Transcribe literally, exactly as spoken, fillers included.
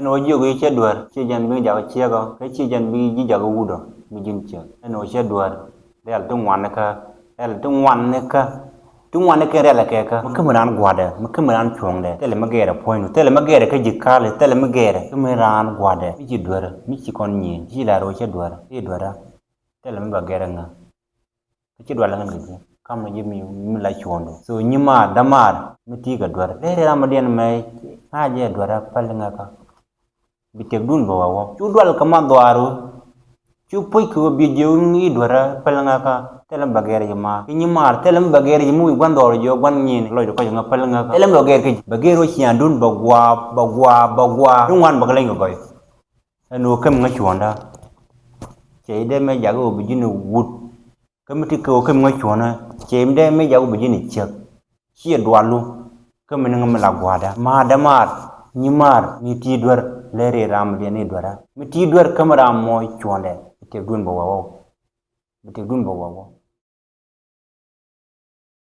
Ɛn ɣöö jiök i̱ cä duer, ci jɛn bi jakä ciek ɔ, kä ci jɛn bi ji̱ jakä wut ɔ, bi ji̱n ciek. Ɛn ɣöö cä duer, riɛl ti ŋuan ni kä, riɛl ti ŋuan ni kä, ti ŋuan ni kä riɛl kɛ kä. Mi kä mi raan gua̱dɛ, mi kä mi raan cuɔ̱ŋdɛ, thilɛ mi gɛɛrɛ puɔ̱nydu, thilɛ mi gɛɛrɛ kä ji̱ ka̱li, thilɛ mi gɛɛrɛ kä mi raan gua̱dɛ. Mi ci duer, mi ci kɔn nyieny, ci la rɔ cä duer, i̱ duerä. Thilɛ mi ba gɛɛrɛ ŋä. Kä ci dual ŋän kɛ ji̱ kam ni ji̱ mi, mi la cuɔ̱ŋdu. So nyimaar, dämaar, mi ti kɛ duer. Lɛ ri ram mi diɛn mɛ, ŋa̱ jɛ duerä päl ŋä kä. Bi tëkdun bɛ wä wä. Cu dual kɛ ma dhɔaaru. Cu puc kɛ wä bi jiɛ wun i̱ duerä päl ŋä kä. Thilɛ mi ba gɛɛrɛ ji̱ ma. Ki nyimaar, thilɛ mi ba gɛɛrɛ ji̱ mi wi̱i̱ gua̱n dhɔaaru jiɛ gua̱n nyin. Lɔcdu kɔc ŋä päl ŋä kä. Thilɛ mi ba gɛɛrɛ kɛ ji̱. Bɛ gɛɛr wä ciaŋdun bɛ gua̱a̱, bɛ gua̱a̱, bɛ gua̱a̱. Duŋ wan bɛ kɛ leny kɛ gɔy. Ɛn ɣöö käm ŋä cuɔ̱ɔ̱ŋda. Cɛ i̱ dee mɛ jakä ɣöö bi ji̱n i̱ wut. Kä mi ti kɛ ɣöö käm ŋä cuɔ̱ɔ̱ŋä. Cɛ i̱ dee mɛ jakä ɣöö bi ji̱n i̱ ciek. Ciɛ dualu. Kä mi ni ŋä mi la gua̱a̱da. Ma̱a̱ dämaar. Nyimaar. Mi ti duer. Lɛ ri ram mi diɛn i̱ duerä. Mi ti duer kä mi ram mɔ cuɔ̱ɔ̱ŋdɛ. Bi tëkdun bɛ wä wä. Bi tëkdun bɛ wä wä.